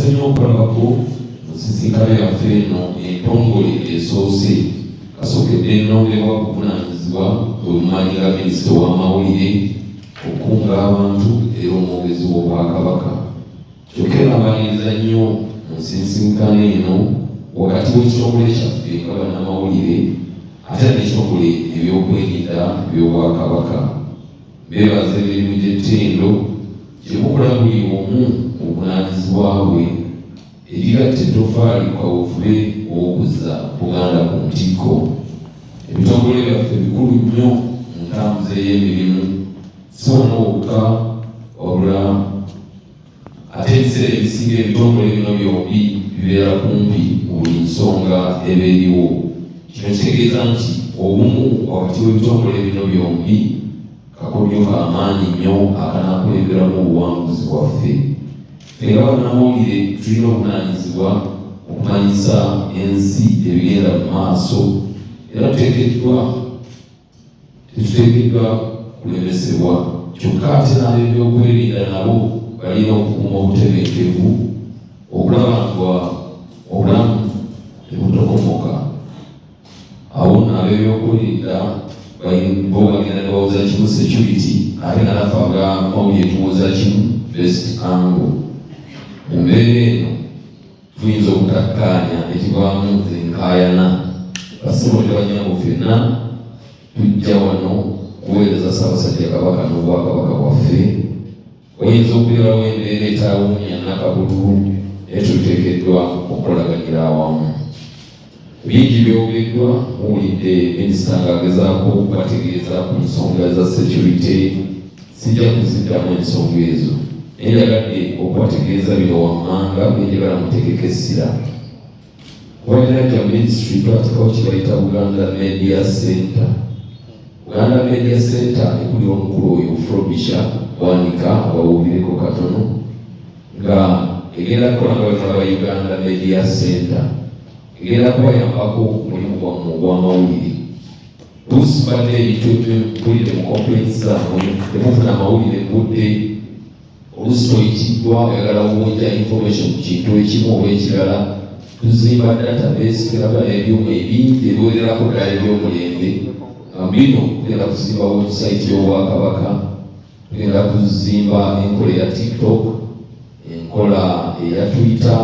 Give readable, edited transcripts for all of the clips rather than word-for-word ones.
Nsanyuse nnyo okubalabako mu nsisinkano yaffe eno entongole esoose kasookedde nnondebwa kuvunaanyizibwa bwe mumanyi nga minisita ow'amawulire, okukunga abantu era omwogezi w'Obwakabaka. Kyokka era mbaniriza nnyo mu nsinsinkano eno wakati w'ekitongole kyaffe nga bannamawulire ate n'ekitongole ebyokwerinda by'Obwakabaka. Mbeebaza emirimu gy'ettendo gye mukola buli omu mu buvunaanyizibwa bwe egigatta ettofaali ku kaweefube ow'okuzza Buganda ku ntikko. Ebitongole byaffe bikulu nnyo mu ntambuza ey'emirimu si wano wokka wabula ate ebiseera ebisinga ebitongole bino byombi bibeera kumpi mu buli nsonga eba eriwo. Kino kitegeeza nti obumu wakati w'ebitongole bino byombi kakodyo ka maanyi nnyo akanaakulemberamu obuwanguzi bwaffe. Ffe nga bannamawulire tulina obuvunaanyizibwa okumanyisa ensi ebigenda mu maaso era tetuteekeddwa kulemesebwa. Kyokka ate n'ab'ebyokwerinda nabo balina okukuuma obutebenkevu okulaba nga obulamu tebutokomoka. Awo nno ab'ebyokwerinda bo bagenda ne bawoza kimu security, ate nga naffe ab'amawulire tuwoza kimu best angle. Mu mbeera eno tuyinza obutakkaanya ekivaamu enkaayana. Bassebo ne bannyabo, ffenna tujja wano kuweereza Ssaabasajja Kabaka n'Obwakabaka bwaffe. Oyinza okubeerawo embeera etawunya nakabululu, naye tuteekeddwa okukolaganira awamu. Bingi byogeddwa, muwulidde minisita ng'agezaako okubategeeza ku nsonga za security. Sijja kuziddamu ensonga ezo, naye njagadde okubategeeza bino wammanga byenjagala muteekeko essira. Kuba ministry twateekawo kye bayita Buganda Media Center. Buganda Media Center ekuli omukulu oyo Frobisher Bwanika, abawulireko katono, nga egenda kukola nga bwemulaba Uganda Media Center, egenda kubayambako mulimu gwammwe ogw'amawulire. Oluusi mbadde ebintu mpulidde mu complaints zammwe, temufuna amawulire mu budde. Oluusi toyitiddwa, oyagala wojja information ku kintu ekimu oba ekirala. Tuzimba database, tugenda n'ebyuma ebingi ebiwererako ddala eby'omulembe. Nga bino tugenda kuzimba website y'Obwakabaka, tugenda kuzimba enkola eya TikTok, enkola eya Twitter,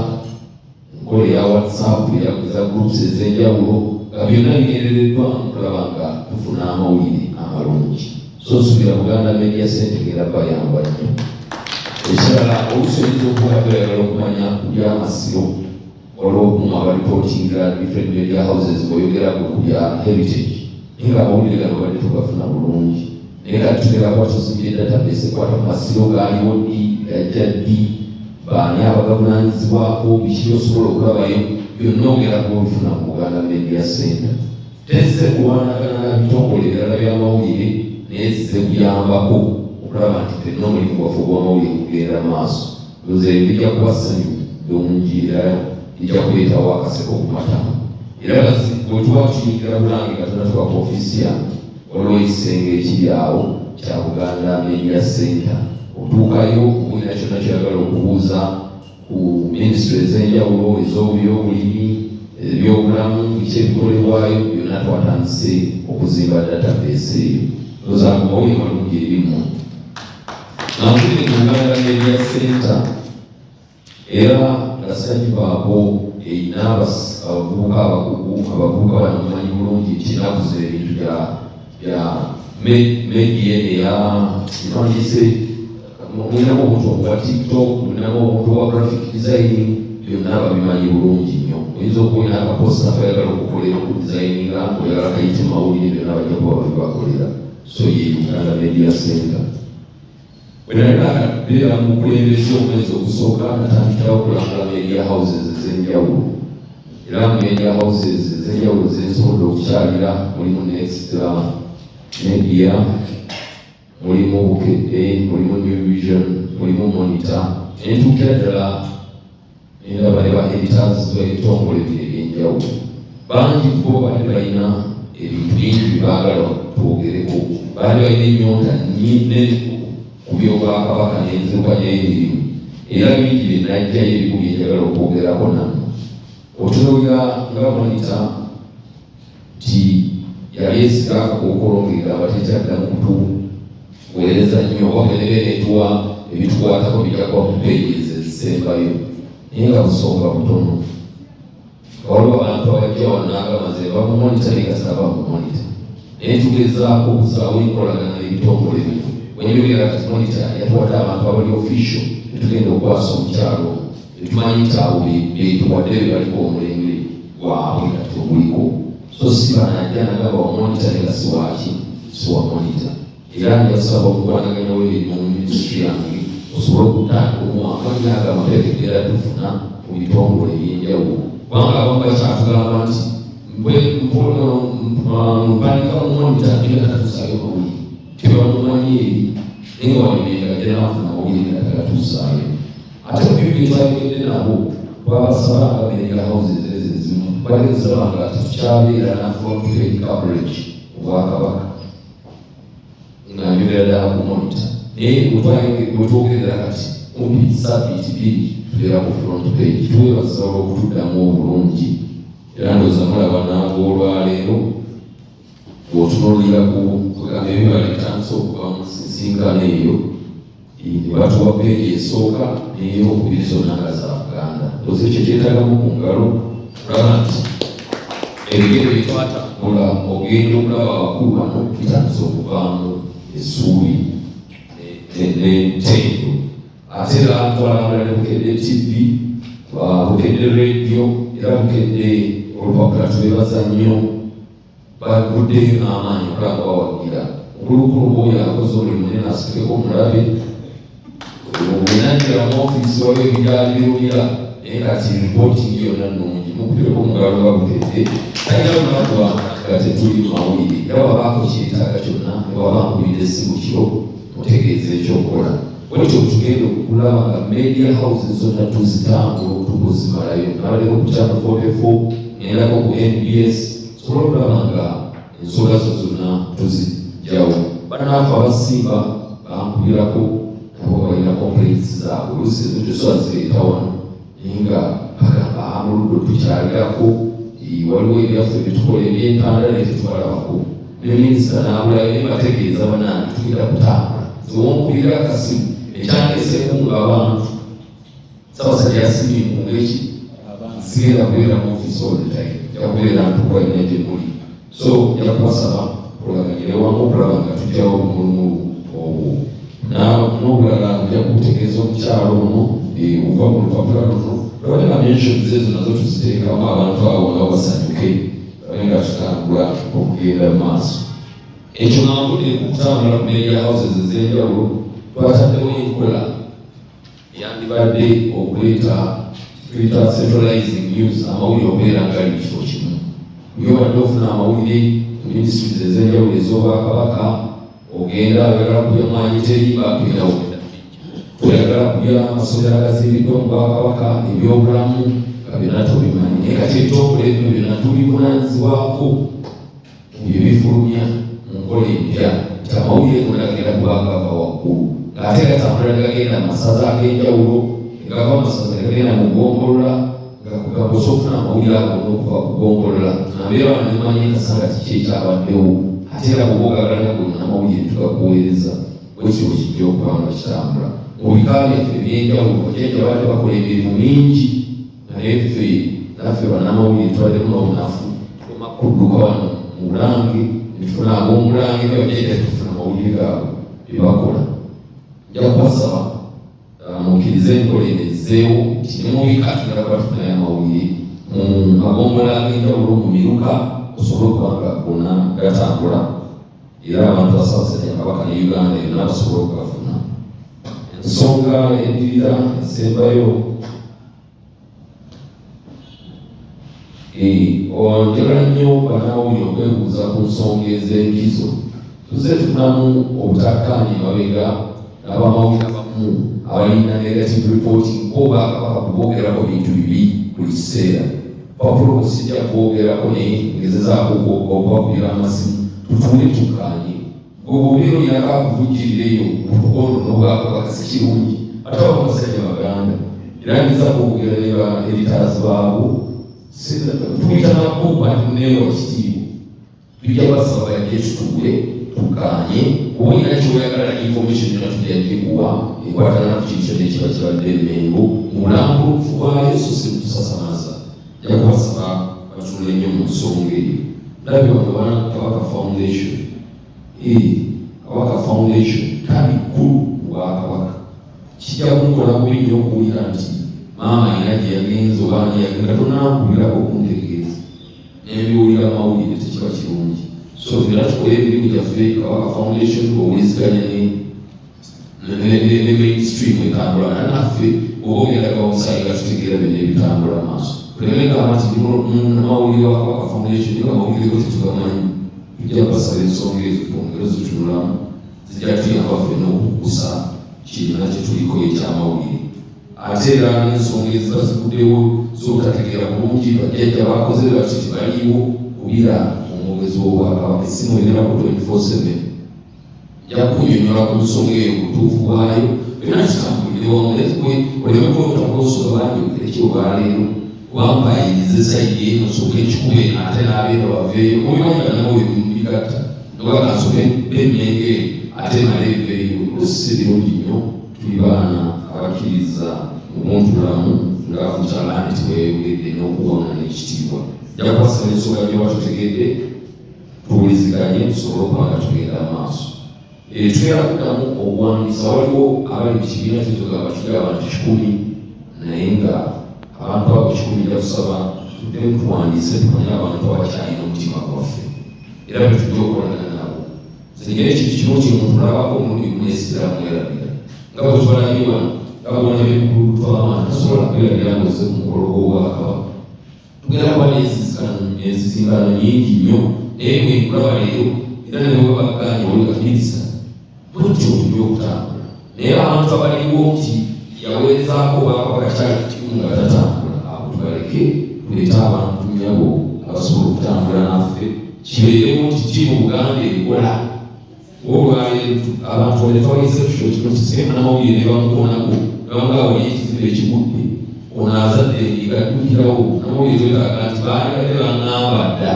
enkola eya WhatsApp, eza groups ez'enjawulo, nga byonna bigendereddwa okulaba nga tufuna amawulire amalungi. So nsuubira Buganda Media Center egenda bayamba nnyo. Ekirala, oluusi oyinza okuba oyagala okumanya ku by'amasiro, waliwo okumu abaripootingira different media houses bw'oyogera ku bya heritage, naye nga amawulire gano badde tugafuna bulungi. Naye kati tugenda kuba tuzimbye database ekwata ku masiro: gaaliwo ddi, gajja ddi, baani abagavunaanyizibwako, biki byosobola okulabayo. Byonna ogenda kuba obifuna mu Buganda Media Center. Tezze kulwanagana na bitongole birala by'amawulire, naye zze kuyambako okulaba nti ffenna omulimu gwaffe ogw'amawulire gugenda maaso. Nze lijja kuba ssanyu ddungi era lijja kuleetawo akaseko ku matama. Era bwe tuba tuyingira Bulange nga tonatuuka ku ofiisi yange, waliwo ekisenge ekiri awo kya Buganda Media Center. Otuukayo, olina kyonna kyoyagala okubuuza ku minisitule ez'enjawulo, ez'obyobulimi, ebyobulamu, biki ebikolebwayo byonna, twatandise okuzimba database eyo. Ndowooza mawulire malungi eri mmwe. Nankulire ku Buganda Media Center era nga sinagivaako, erina abavubuka abakugu. Abavubuka bano mumanyi bulungi nti ennaku zino ebintu bya media eya ntandise, mulinamu omuntu owa TikTok, mulinamu omuntu owa graphic designing, byonna babimanyi bulungi nnyo. Oyinza okuba olina akaposta kayagala okukolera, okudesigninga, oyagala kayite mawulire, byonna bajja kuba babibakolera. So ye Uganda Media Center. Bwe nali nakabeera mu bukulembeze, omwezi ogusooka natandikirawo okulambula media houses ez'enjawulo. Era mu media houses ez'enjawulo zensobodde okukyalira mulimu Next Media, mulimu Bukedde, mulimu New Vision, mulimu Monitor. Entuukira ddala nendaba ne ba editors b'ebitongole bino ebyenjawulo. Bangi kubo badde balina ebintu bingi bye baagala twogereko, baali balina ennyonta nene ku byobwakabaka n'enzirukanya y'emirimu. Era bingi bye najjayo ebimu bye njagala okwogerako nammwe. Otunuulira nga Monitor nti yali esiga akakookolo ng'egamba tekyaddamu kutuweereza nnyo oba bwenebe netuwa ebitukwatako bijja kuba ku pages ezisembayo, naye nga busonga butono. Waliwo abantu abajja wano n'agamba nze nva mu Monitor, naye nga sinava mu Monitor, naye tugezaako okusaawo enkolagana n'ebitongole bino. Wenjogera kati Monitor yatuwadde abantu abali official netugenda okukwasa omukyalo ono, tetumanyi nti abo betuwadde be baliko omulembe gwabwe kati oguliko, so si banajja nagamba wa Monitor naye nga si waki, si wa Monitor. Era njasaba omukwanaganya w'emirimu mu minisitule yange osobole okutandika omuwa amannya ago amapeeke tugenda tufuna mu bitongole eby'enjawulo, kubanga abamu bakyatugamba nti mpanika mu Monitor naye nga tatuusaayo mawulire, tebamumanyi eri, naye nga walimenga ajja n'afuna amawulire nga tagatuusaayo. Ate mu byo bye twayogedde nabo, twabasaba nga media houses ezo ezimu bategezaba nga tetukyabeera na front page coverage obwakabaka, nga njogera ddala ku Monitor, naye wetwogerera kati kumpi sabbiiti 2 tubeera ku front page. Tuwebaza olw'okutuddamu obulungi, era ndowooza mulaba nange olwaleero bw'otunuulira ku kugamba ebibala ebitandise okuva mu nsinkano eyo, ne batuwa peegi esooka n'eyokubiri zonna nga za Buganda. Ndowooza ekyo kyetaagamu ku ngalo kulaba nti ebigere bye twatambula ogenda okulaba abakulu bano bitandise okuvaamu essuubi n'entendo. Ate era twalambula ne Bukedde TV, Bukedde Radio, era Bukedde olupapula. Tubeebaza nnyo, baguddeyo n'amaanyi okulaba nga bawagira okulukulu bwoyo akoze omulimu munene, asitukeko omulabe. Bwenajjira mu ofiisi waliwo ebigaali birumira, naye kati reporting yonna nnungi. Mukubireko mugalo nga Bukedde talina lunaku nga tetuli mu mawulire, era wabaako kyetaaga kyonna ne waba nkubidde essimu kiro mutegeeza ekyokukola. Bwetyo tugenda okulaba nga media houses zonna tuzitambula okutukuzimalayo. Nabaleko ku Channel 44, ngendako ku NBS, sobola okulaba nga ensonga zo zonna tuzijjawo. Bannaffe abasimba bankubirako, nabo balina complaints zaabwe, oluusi ezo tesobola zireeta wano, naye nga bagamba amuludde tukyalirako, waliwo ebyaffe byetukola ebyentanda naye tetubalabako. Ne minisita n'abulayo, naye bategeeza banange tugenda kutambula. Zewonkubira akasimu ekyandeseekunga abantu, Ssaabasajja yasimye enkunga eki sigenda kubeera mu office all the time, nja kubeera ntukuba yonna gye muli, so nja kubasaba kolaganire wamu okulaba nga tujjawo obumulumulu obwo. N'obulala nja kubutegeeza omukyalo ono okuva mu lupapula luno, olabye nga mentions ezo nazo tuziteekamu abantu abo nabo basanyuke, babe nga tutambula okugenda mu maaso. Ekyo nga nvudde ku kutambula ku media houses ez'enjawulo, twataddewo enkola yandibadde okuleeta tuyita centralizing news, amawulire okubeera nga gali mu kifo kimu. Buli obadde ofuna amawulire ku ministries ez'enjawulo ez'obwakabaka, ogenda oyagala kulya mwanyi teri, bagenda ogenda oyagala kulya amasomero agazimbiddwa mu bwakabaka, ebyobulamu, nga byonna tobimanyi. Naye kati ebitongole bino byonna tubivunanyizibwako bye bifulumya mu nkola empya nti amawulire gonna gagenda kuba gava waggulu, ng'ate gatambula ne gagenda mu masaza ag'enjawulo, ne gava mu masaza ne gagenda mu ggombolola, nga kugamba osobola okufuna amawulire ago n'okuva ku ggombolola nambeera wano nemanya ekasanga kiki ekyabaddewo. Ate era bw'oba ogagalanya gonna amawulire tugakuweereza. Bwekityo bwe kijja okuba nga kitambula mu bika byaffe eby'enjawulo. Bajjajja baadde bakola emirimu mingi, naye ffe naffe bannamawulire tubaddemu n'obunafu, tukoma kudduka wano mu Bulange netufuna ab'omulange, nga bajjajja tufuna amawulire gaabwe bye bakola. Nja kubasaba mukkirize enkola eno ezzeewo nti ne mu bika tugenda kuba tufunayo amawulire mu magombolola ag'enjawulo, mu miruka, osobole okuba nga gonna gatambula, era abantu ba Ssaabasajja Kabaka ne Uganda yonna basobole okugafuna. Ensonga eddirira esembayo, njagala nnyo bannamawulire okwebuuza ku nsonga ez'enkizo. Tuzze tufunamu obutakkaanya emabega n'abamawulire abamu abalina negative reporting, bo Obwakabaka kuboogerako bintu bibi buli kiseera. Papulo sijja kwogerako, naye ngezezaako okubakubira amasimu tutuule tukkaanye. Gwe bw'obeera olinako akuvujjirira eyo okukono n'Obwakabaka si kirungi. Ate abo basajja Baganda, era ngezaako okwogera ne ba editors baabo, tuyita nabo baneewa kitiibwa. Tujja basaba bajje tutuule tukkaanye, oba olina kyoyagala, information yonna tujja gikuwa ekwatagana ku kintu kyonna ekiba kibadde Emmengo mu bulambulukufu bwayo, so si mukusasamaza. Nja kubasaba batunule nnyo mu nsonga eyo. Ndabye wano wana Kabaka Foundation. Kabaka Foundation tabi kkulu mu bwakabaka. Kijja kunkola bubi nnyo okuwulira nti maama alina gye yagenze oba ani yagenda, tonankubirako okuntegeeza, nembiwulira mawulire, tekiba kirungi. So fena tukole emirimu gyaffe Kabaka Foundation, owuliziganya ne mainstream etambula naffe, oba ogenda gawomusaayi nga tutegeera byonna ebitambula maaso, tuleme gamba nti mawulire wa Kabaka Foundation, naye amawulire go tetugamanyi. Tujja basaba ensonga ezo twongere zitunulamu, zijja tuyamba ffenna okukusa kirina kyetuliko ekyamawulire. Ate era n'ensonga eziba ziguddewo z'obutategeera bulungi, bajjajja bakoze bati, tebaliiwo, kubira omwogezi w'obwakabaka, essimu ebeerako 24/7, nja kunyonyola ku nsonga eyo butuufu bwayo, byonna kitambulire wamu. Oleme kulotakulosoga banjogere ki olwaleero, wampayirize side eno, nsooke nkikube ate n'abeera baveeyo. Obimanyi bannamawulire bigatta noga kansooke bemmenge ate male eveeyo, olusi si birungi nnyo. Tuli baana abakkiriza mu buntubulamu nga mukyala nti bweyogedde n'okuwangana ekitiibwa. Nja kubasaba ensonga gyoba tutegedde, tuwuliziganye, tusobole okuba nga tugenda mu maaso. Tugenda kuddamu okuwandiisa. Waliwo abali mu kibiina kyetugamba tuli abantu 100, naye nga abantu abo 100, nja kusaba tuddemu tuwandiise, tumanye abantu abakyalina omutima gwaffe era bwe tujja okukolagana nabo. Nze ekintu kimu kye muntu olabako omulundi gumu nesitera mwerabira, nga bwe tubalabye wano, nga bwona ebikulu tw'abaana tasobola kwerabira ng'ozze ku mukolo gw'obwakabaka. Tugenda kuba n'ensisinkano nyingi nnyo, naye bwe nkulaba leero era ne bwe baganye oli minisita, bwetyo tujja okutambula. Naye abantu abaliwo nti yaweerezaako obwakabaka kyali kimu nga tatambula, abo tubaleke, tuleete abantu nnyabo abasobola okutambula naffe, kibeerewo nti ttiimu Buganda ekola. Olwaleero abantu bale twayise kukyo kino kisinga namawulire ne bamukoonako nabamugaba wali ekizimbe ekigudde, ono azadde endiga addukirawo. Namawulire twetaaga nti baali badde baŋŋamba dda,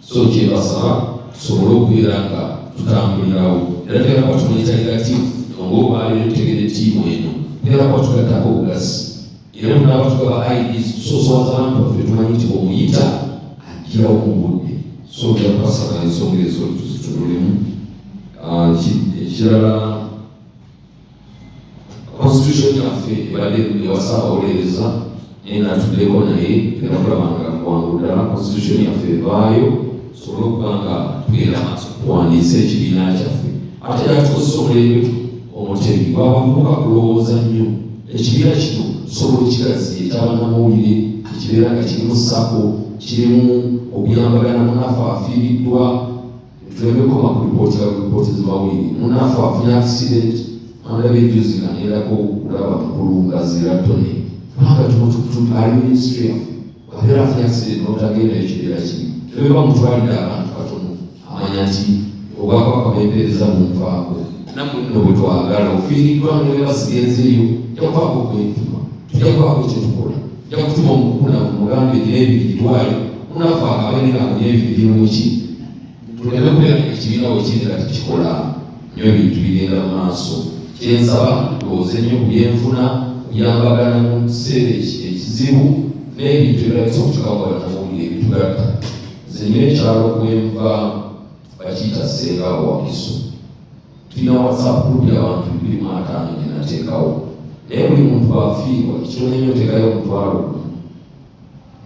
so kyebasaba tusobole okubeera nga tutambulirawo. Era tugenda kuba tumonitoringa ttiimu ngaolwaleero, tutegere ttiimu eno tugenda kuba tugattako obugasi, era tunaaba tugaba IDs, tusoosowaza abantu baffe, tumanyi nti omuyita agirawo mu budde. So ojja kubasaba ensonga ezo tuzitunulemu. Ekirala, constitution yaffe ebadde ewasa abawolereza, naye natuddeko naye tugenda kulaba nga bwangu ddala constitution yaffe evaayo, tusobole okuba nga tugenda maaso tuwandiise ekibiina kyaffe. Ate era tukozesa omulembe omutebi gwabavubuka kulowooza nnyo. Ekibiina kino tusobola okigaziya ekyabannamawulire, ekibeera nga kirimu SACCO, kirimu okuyambagana, munaffe afiiriddwa, tuleme koma ku ripooti ya ripooti z'amawulire, munaffe afunye accident. Andaba ejuzi nga ngendako okulaba mukulu Ngazira Tony, kubanga ali ministry yaffe, abeera afunye accident n'otagenda, ekibeera kibi. Nebeba mutwalidde abantu katono, amanya nti obwakabaka bwempeereza bunfaako. Nammwe nno bwe twagala, ofiiriddwa nebeba sigenzeeyo, nja kubaako kwetuma, tujja kubaako kyetukola, nja kutuma omukukunavu mugambe n'ebiri gitwale munaffe akabe nga n'ebiri biri muki, tuleme kubeera ekibiina wekiri nga tekikola nnyo ebintu bigenda mu maaso. Kyensaba, tulowooze nnyo ku byenfuna, kuyambagana mu kiseera ekizibu n'ebintu ebirala bisobola okutuukawo nga bannamawulire ebitugatta. Nze nina ekyalo kwenva bakiyita Ssengawo, Wakiso. Tulina WhatsApp group y'abantu 250 gye nateekawo, naye buli muntu bw'afiirwa ekitono ennyo oteekayo 10,000.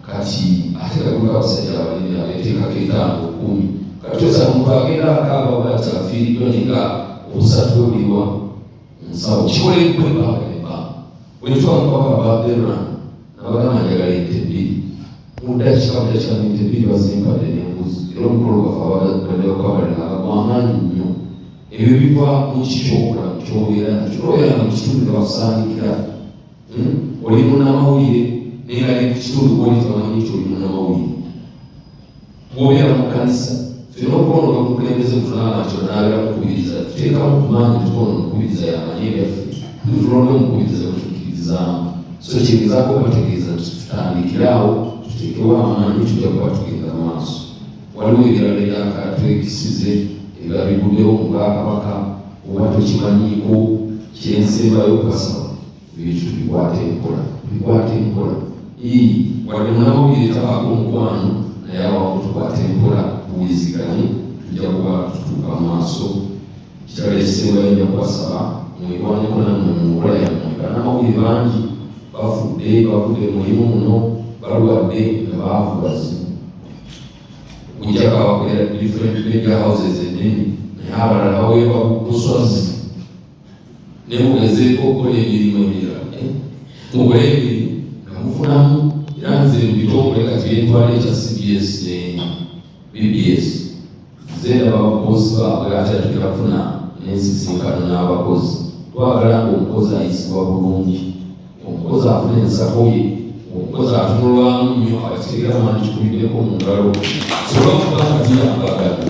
Kati ate gaguliko abasajja abanene abeteekako 5, 10. Kati osanga omuntu agenda akaaba bwati afiiriddwa, naye nga obusatu bwe buliwa nsawo. Kikoleddwa ebbanga nebbanga. Bwe tuba mukabaka baberran, nabagamba njagala ente bbiri mu dakiika, ente bbiri bazimpadde n'embuzi, era omukolo gwaffe abadde bakukabalira nga gwamaanyi nnyo. Ebyo biva mu kikyokola kyobeera nakyo, obeera nga mu kitundu ne bakusangikira. Oli munnamawulire, naye nga ne ku kitundu kwoli tebamanyi nti oli munnamawulire. Bw'obeera mu kanisa, ffena okwonoona omukulembeze kutunaba nti onaabeera mukubiriza, tuteekamu kumaanyi tukoona omukubiriza yamanyi ebyaffe. Tulonde omukubiriza gwe tukkirizaamu. So kyengezaako okubategeeza nti tutandikire awo, tuteekewo amaanyi, tujja kuba tugenda maaso. Waliwo ebirala ebyakatwekisize ebiba biguddewo mu Bwakabaka oba tokimanyiiko. Kyensembayo okubasaba, ebintu tubikwate mpola, tubikwate mpola. Ii, wadde munamawulire tabaako omukwano, naye awamu tukwate mpola, tuwuliziganye, tujja kuba tutuuka maaso. Ekirala ekisembayo, nja kubasaba mwerwaneko nammwe mu nkola yammwe. Bannamawulire bangi bafudde, bavudde mu mulimu muno, balwadde nga baavu bazibu, okuggyako abakolera different media houses ennene, naye abalala baweebwa buswazi. Naye mugezeeko okukola emirimu emirala, mukole emirimu nga mufunamu. Era nze mu bitongole kati byentwala ekya CBS ne BBS, nze ndaba abakozi baabwe, ate tugenda kufuna n'ensisinkano n'abakozi. Twagala nga omukozi ayisibwa bulungi, omukozi afuna ensako ye, omukozi atunulwamu nnyo, abakitegera mwandikikubiddeko mu ngalo. Sobola okuba nga tuyambagana,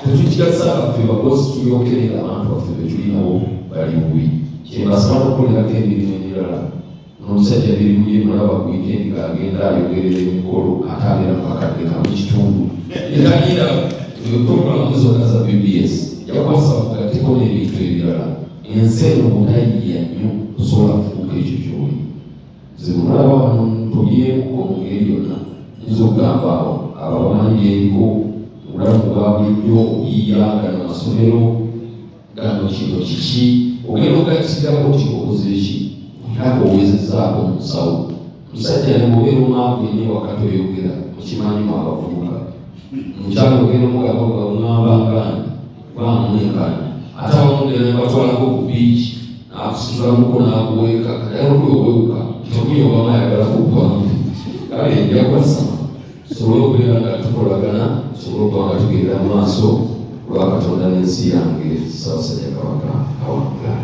tetugigasa baffe bakozi tulyokerera abantu baffe betulinawo bali bubi. Kyembasaba n'okukolerako emirimu emirala. N'omusajja mirimu ye mulaba ku wiikendi ng'agenda ayogerera emikolo, ate abeera mu kakadde kamu kitundu etagira programu zonna za BBS. Yakwasa mugatteko n'ebintu ebirala. Ensi eno butayiiya nnyo osobola kufuuka ekyo ky'oli. Nze bwemulaba wano ntobyemuko mu ngeri yonna, nyinza okugamba abo abo abamanyi byeriko obulamu bwa bulijjo, okuyiiya gano masomero gano, kino kiki, ogenda ogattirako nti okoze ki, olina owezezzaako mu nsawo. Musajja ne bw'obeera omwavu ennyo wakati oyogera, mukimanyi mu abavubuka, mukyalo ogenda omugamba nga oŋŋamba ngaani bamwenkana, ate abamu genda ne batwalako ku biiki, n'akusitulamuko n'akuweeka, kati ayagala okwewuka tomunya obamu ayagala kuggwamu. Kale nja kubasaba tusobole okubeera nga tukolagana, tusobole okuba nga tugenda mu maaso olwa Katonda n'ensi yange. Ssaabasajja Kabaka awangaale.